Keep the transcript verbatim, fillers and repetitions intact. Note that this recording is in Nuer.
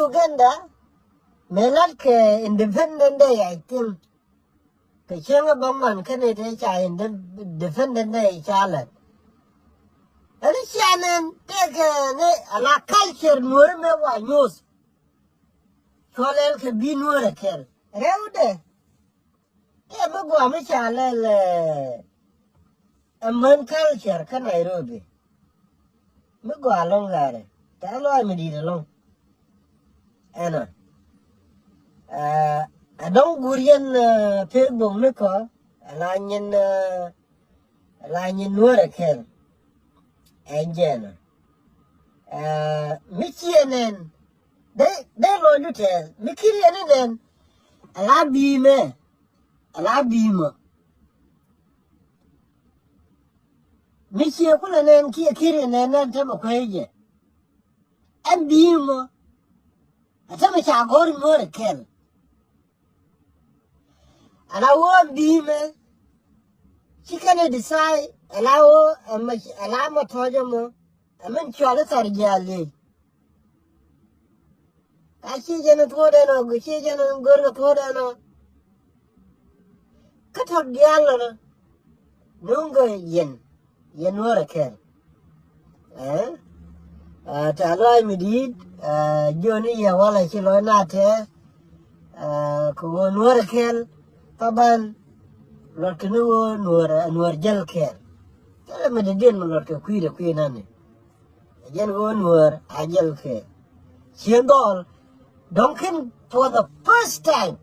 Uganda mëë la̱t kɛ Independent Day, I think. Kɛ cieŋ ɛ bä man kä ni tëë ca Independent Day ca la̱t. Ɛn cia nɛn tëëkɛ ni ala culture Nuɔ̱ɔ̱ri mëë wa nyuuth. Cuɔl ɛl kɛ bi Nuɔ̱ɔ̱rɛ kɛl rɛwdɛ. Ɛ mi gɔaa mi ca lɛl ɛ män culture kä Nairobi. Mi gɔaa lɔŋ ɣaarɛ tɛ̈th lɔaac mi di̱i̱t ɛlɔ̱ŋ. Ɛnɔ ɛ dɔ̱ŋ guur yɛn Facebook mi kɔ. Ala nyin ala nyin Nuɔ̱ɔ̱rɛ kɛl. Ɛn jɛn ɛ mi ciɛ nɛn. Dee dee lɔcdu tɛɛth mi kiri ɛn inɛn. Ala bi̱i̱mɛ ala bi̱i̱mɔ. Mi ciɛ kulɛ nɛn kiɛ kiri nɛn nɛn tämɛ kuecɛ. Ɛn bi̱i̱mɔ ɛ tämɛ ca gɔ̱r Nuɔ̱ɔ̱rɛ kɛl. Ala wä bi̱i̱mɛ ci kɛnɛ decide ala wä ala mɔ tɔ̱ɔ̱c ɛmɔ. Ɛmɛn cual i̱ thar jiaal liey. Ka ci jɛn thuɔ̱ɔ̱dɛn ɔ ci jɛn gör kɛ thuɔ̱ɔ̱dɛn ɔ. Kä tɔ̱k diaal ɔ nuŋ kɛ yɛn yɛn Nuɔ̱ɔ̱rɛ kɛl. Ɛ tɛ̈th lɔaac mi di̱i̱t. Jiɔni yɛ walɛ ci lɔc na tɛɛth. Kɛ ɣöö Nuɔ̱ɔ̱rɛ kɛl thaban luɔt kɛ ni ɣöö Nuɔ̱ɔ̱r Nuɔ̱ɔ̱r jäl kɛl. Thilɛ mi dee diɛn mi luɔt kɛ kui̱dɛ kui̱ nani. Ɛ jɛn ɣöö Nuɔ̱ɔ̱r a jäl kɛl. Cien dhɔl dɔ̱ŋ ken for the first time.